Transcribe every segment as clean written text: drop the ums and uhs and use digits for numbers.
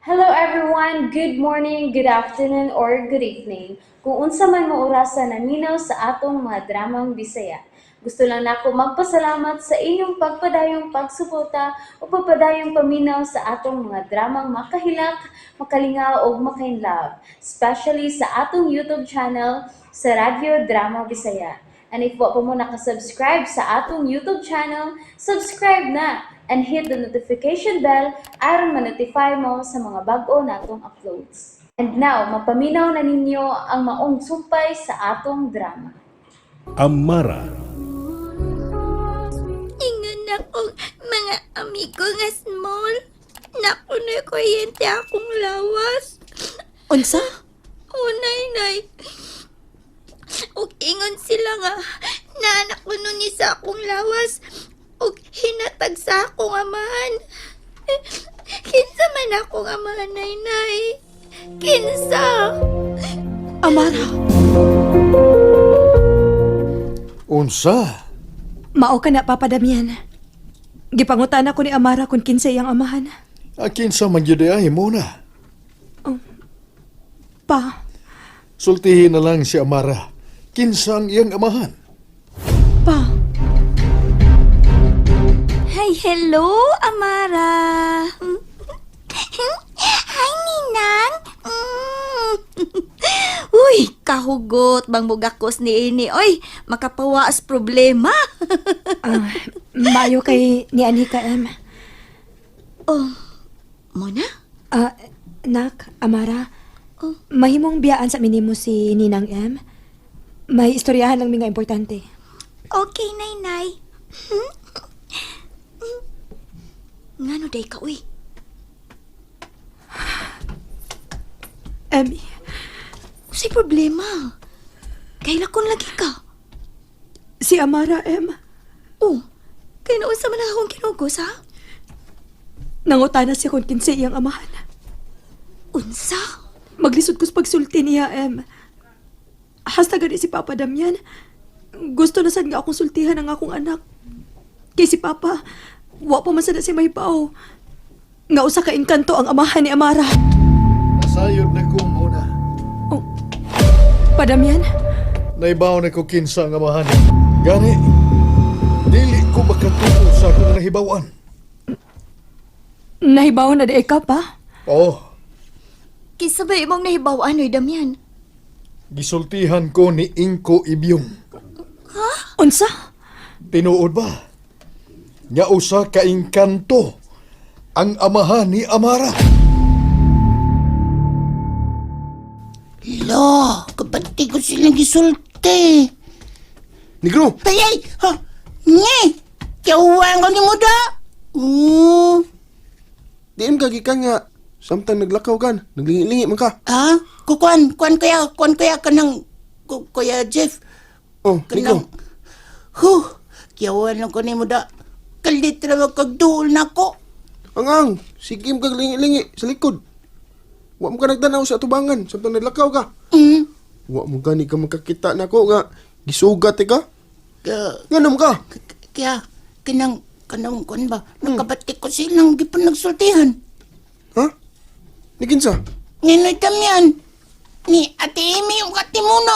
Hello everyone! Good morning, good afternoon, or good evening. Kung unsa man mo orasa naminaw sa atong mga dramang Bisaya. Gusto lang nako magpasalamat sa inyong pagpadayong pagsuporta o pagpadayong paminaw sa atong mga dramang makahilak, makalingaw ug makainlove, especially sa atong YouTube channel sa Radyo Drama Bisaya. And if wa pa mo nakasubscribe sa atong YouTube channel, subscribe na and hit the notification bell aron ma-notify mo sa mga bag-o natong uploads. And now, mapaminaw na ninyo ang maong sumpay sa atong drama. Amara. Ingon akong mga amigo nga small. Naku na kuryente akong lawas. Unsa? O nay nay. Ug ingon sila nga naanak ko nun ni sa akong lawas. Ug hinatag sa akong amahan. Kinsa man akong amahan, nay nay? Kinsa? Amara, Unsa? mao ka na, Papa Damian. Gipangutan ako ni Amara kung kinsa iyang amahan. Akin sa man gyud ay mo na. Pa, Sultihin na lang si Amara. Kinsa ang iyang amahan? pa, Hi, hello, Amara. Hi, Ninang. Uy, kahugot bang mugakos ni ini. Oy, makapawaas problema. Ah, maayo kay ni Anika M. Oh, Mona? Ah, nak, Amara, Oh. mahimong biyaan sa minimo si Ninang M. May istoryahan lang mi nga importante. Okay, Nay-Nay. Ngano day ka, uy? Emmy, Usay problema. Kaila kon lagi ka. Si Amara M. Oh, kay naunsa man akong kinugos, ha? Nangutana siya kung kinsa iyang amahan. Unsa? Maglisod ko sa pagsulti niya, Em. Hasta gani si Papa Damian. Gusto na sad nga akong sultihan ang akong anak. Kay si Papa, wa pa man sad na si Maypaw. Nga usa ka engkanto ang amahan ni Amara. Nasayod na ko muna. Oh, Padamian, Naibaw na ko kinsa ang amahan. Gani, dili ko makatuo sa akong nahibawan. Nahibaw na di ka pa. Oh, Kinsa ba imong nahibaw-an, oy, Damian? Gisultihan ko ni Ingko Ibyong. Unsa? Tinuod ba? Nga usa ka engkanto ang amahan ni Amara. Lo, kapatid ko silang gisulti. Negro! Ay, ay! Ha? Nye! Kiyawang ko ni mo da! Di ka gikan nga samtang naglakaw kan, naglingi-lingi man ka. Ha? Kukuan, kuan kaya, kuan kaya kanang, kuya Jeff. Oh, Negro. Kanang, huh! Kiyawang lang ko ni mo da. Kalit na kag duol na ko. Ang ang, sige mo kag lingi-lingi sa likod. Wa mo ka nagtanaw sa atubangan samtang naglakaw ka. Wa mo gani ka makakita nako nga gisugat eh ka. Ngano mo ka? Kaya, kanang, kanang kuan ba? Nakabati ko silang di pa nagsultihan. Ha? Ni kinsa? Ninoy Damian. Ni Ate Amy yung Ate Muna.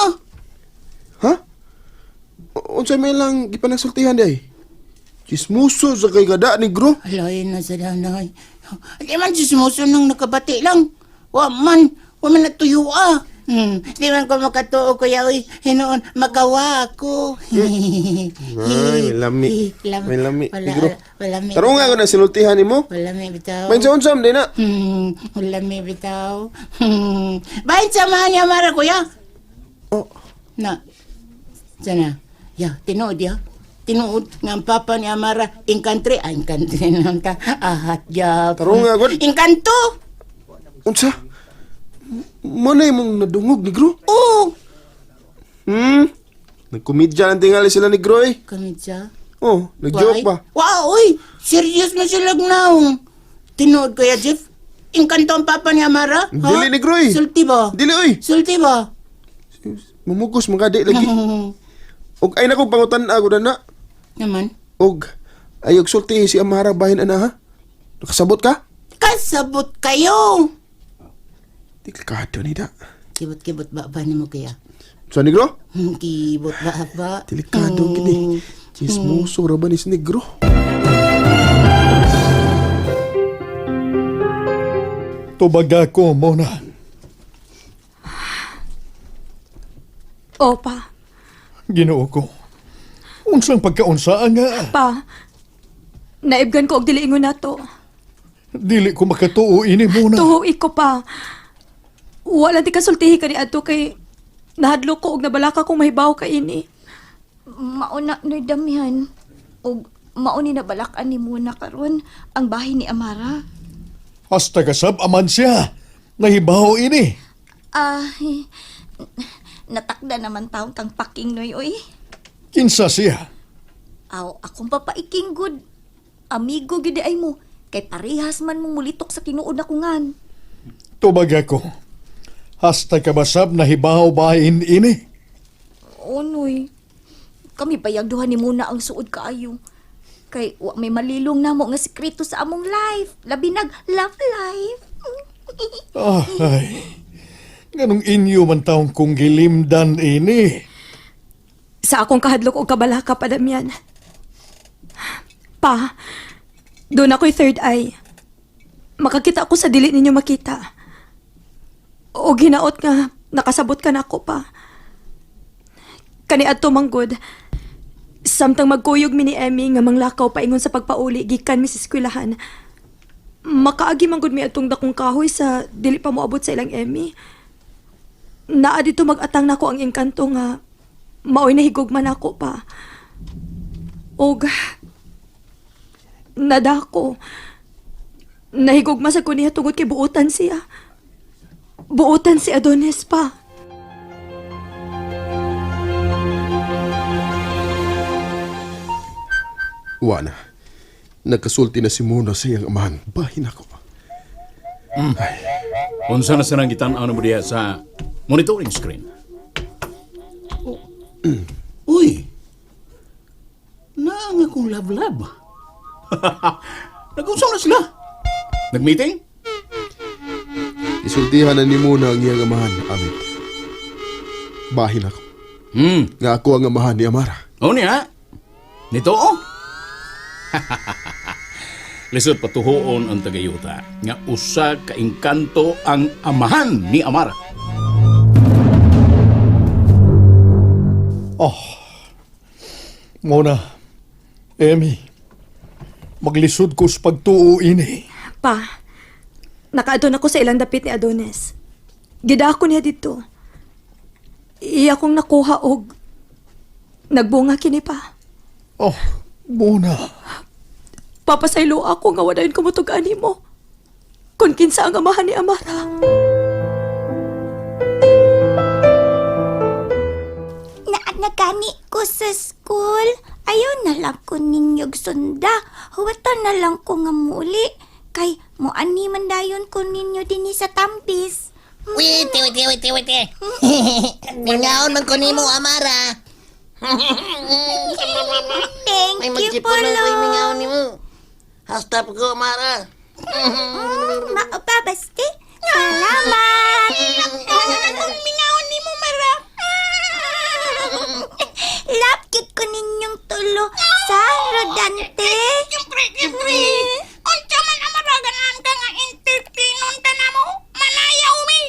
Ha? Unsay may lang gipanagsultihan di ay? Chismoso sa kay gada, Negro. Alay na sa danay. Di man sismoso nang nakabati lang. Wa man, wa man natuyo ah. Di man ko makatuo kuya uy. Hinoon, magawa ako. Ay, may lami. May lami, Wala, Negro. wala mi. Tarong nga ko na sinultihan nimo. Wala mi bitaw. May sa unsam di na. Wala mi bitaw. Bahin samahan niya mara kuya. Oh, Na. Sana. Ya, tinuod ya. Tinuod nga ang papa ni Amara, inkantri, ah, inkantri naman ta. Ahat ya. Tarong nga, God. Inkanto! Unsa? Mo na imong nadungog, Negro? Oo! Nagkomedya ang tingali sila ni Groy. Kami siya. Oh, nag-joke ba? Wow, uy! Serious na sila gnaw. Tinuod kuya Jeff. Inkanto ang papa ni Amara? Ha? Dili ni Groy. Sulti ba? Dili oy. Sulti ba? Mamugos mga di lagi. Og ay nako pangutan ako na na. Naman. Og ayog sulti si Amara bahin ana ha. Nakasabot ka? Kasabot kayo! Delikado ni da. Kibot-kibot ba ba nimo kuya? Sa negro? Kibot ba ba? Delikado gini. Chismoso ra ba ni si negro? Tubaga ko, Mona. Opa, Ginoo ko. Unsang pagkaunsa nga? pa. Naibgan ko og dili ingon nato. Dili ko makatuo ini, Mona. Tuhoy ko pa. Wala ti kasultihi ka ni adto kay nahadlok ko og nabalaka kong mahibaw ka ini. Mauna no'y damihan. Og mauni na balakan ni Muna karon ang bahay ni Amara. Hasta kasab aman siya. Nahibaw ini. Ah, natakda naman taong kang paking noy oy. Kinsa siya? Aw, akong papaiking good. Amigo gid ay mo. Kay parehas man mong mulitok sa tinuod na kungan. Tubaga ko. Hasta kabasab nahibaw bahin ini. Onoy, kami bayag duha ni Muna ang suod kaayo. Kay wa may malilong namo nga sekreto sa among life. Labi nag love life. Ah, ay. Ganong inyo man taong kong gilimdan ini. Sa akong kahadlok og kabalaka pa, Damian. Pa, doon ako'y third eye. Makakita ako sa dili ninyo makita. O ginaot nga, nakasabot ka na ako pa. Kani adto manggod. Samtang magkuyog mi ni Emmy nga manglakaw paingon sa pagpauli gikan mi sa eskwelahan. Makaagi manggod mi atong dakong kahoy sa dili pa moabot sa ilang Emmy. Naa dito mag-atang nako ang engkanto nga maoy nahigugma nako pa. Og nadako. Nahigugma sa ko niya tungod kay buotan siya. Buotan si Adonis pa. Wa na. Nagkasulti na si Mona sa iyang amahan. Bahin ako. Unsa na sanang gitan-aw mo diha sa monitoring screen? Uy. Naang akong love-love. Nag-unsa na sila? Nag-meeting? Isultihan na ni Mona ang iyang amahan, Amit. Bahin ako. Nga ako ang amahan ni Amara. O niya. Nito oh. Lisod patuhoon ang tagayuta nga usa ka engkanto ang amahan ni Amara. Oh. Mona, Emmy, maglisod ko sa pagtuo ini. Pa, nakaadon ako sa ilang dapit ni Adonis. Gidako niya dito. Iya kong nakuha og nagbunga kini pa. Oh, Mona. Papasaylo ako nga wadayon ko mutug-ani mo. Kung kinsa ang amahan ni Amara. Naanagani ko sa school. Ayaw na lang ko ninyog sunda. Huwatan na lang ko nga muli. Kay moani man dayon ko ninyo dinhi sa tambis. Wait, wait, wait, wait, wait. Mingaon man ko nimo, Amara. Thank May you, magsipon na ko'y Polo. mingaon nimo. Hasta pa ko, Amara. Mao pa, basti. Salamat! Mingaon ni mo, Mara. Love cute ko ninyong tulo sa Rodante. Siyempre, siyempre. Unsa man Amara ganan ka nga entertainon ta na mo. Manayaw mi.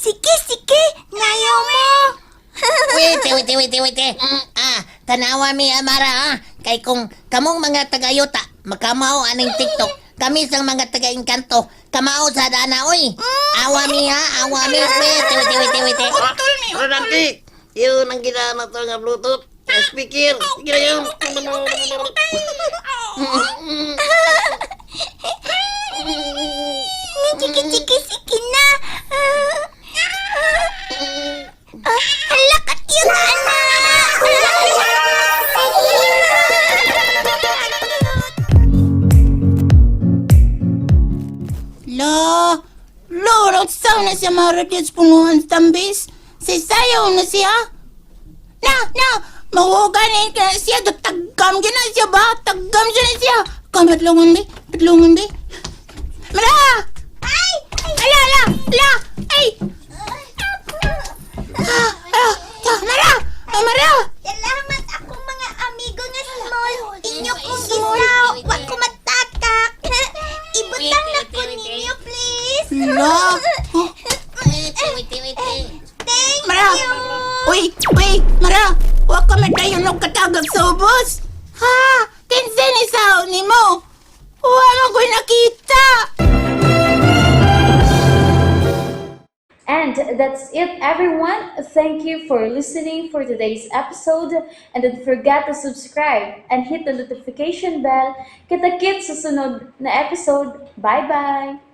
Sige, sige. Nayaw mo. Wait, wait, wait, wait. Ah, tanawa mi Amara ah. Kay kung kamong mga tagayuta, makamao aning TikTok. Kami sang mga taga-engkanto, kamao sa dana oy. Awa mi ha, awa mi. Wait, wait, wait, wait. Utol mi. Rodante, yun ang ginana to nga Bluetooth. Speaker. Sige na yun. Chiki chiki siki na. Ah, hala ka cute anak. La, la, ragsaw na siya Mara sa punuhan sa tambis. Sisayaw na siya. Na, na, mahuga na ka na siya. Tagam na siya ba? Tagam siya na siya. Kam, patlungon di, patlungon di. Mara! Ay! Ala, ala! that's it, everyone. Thank you for listening for today's episode. And don't forget to subscribe and hit the notification bell. Kita-kits sa sunod na episode. Bye-bye!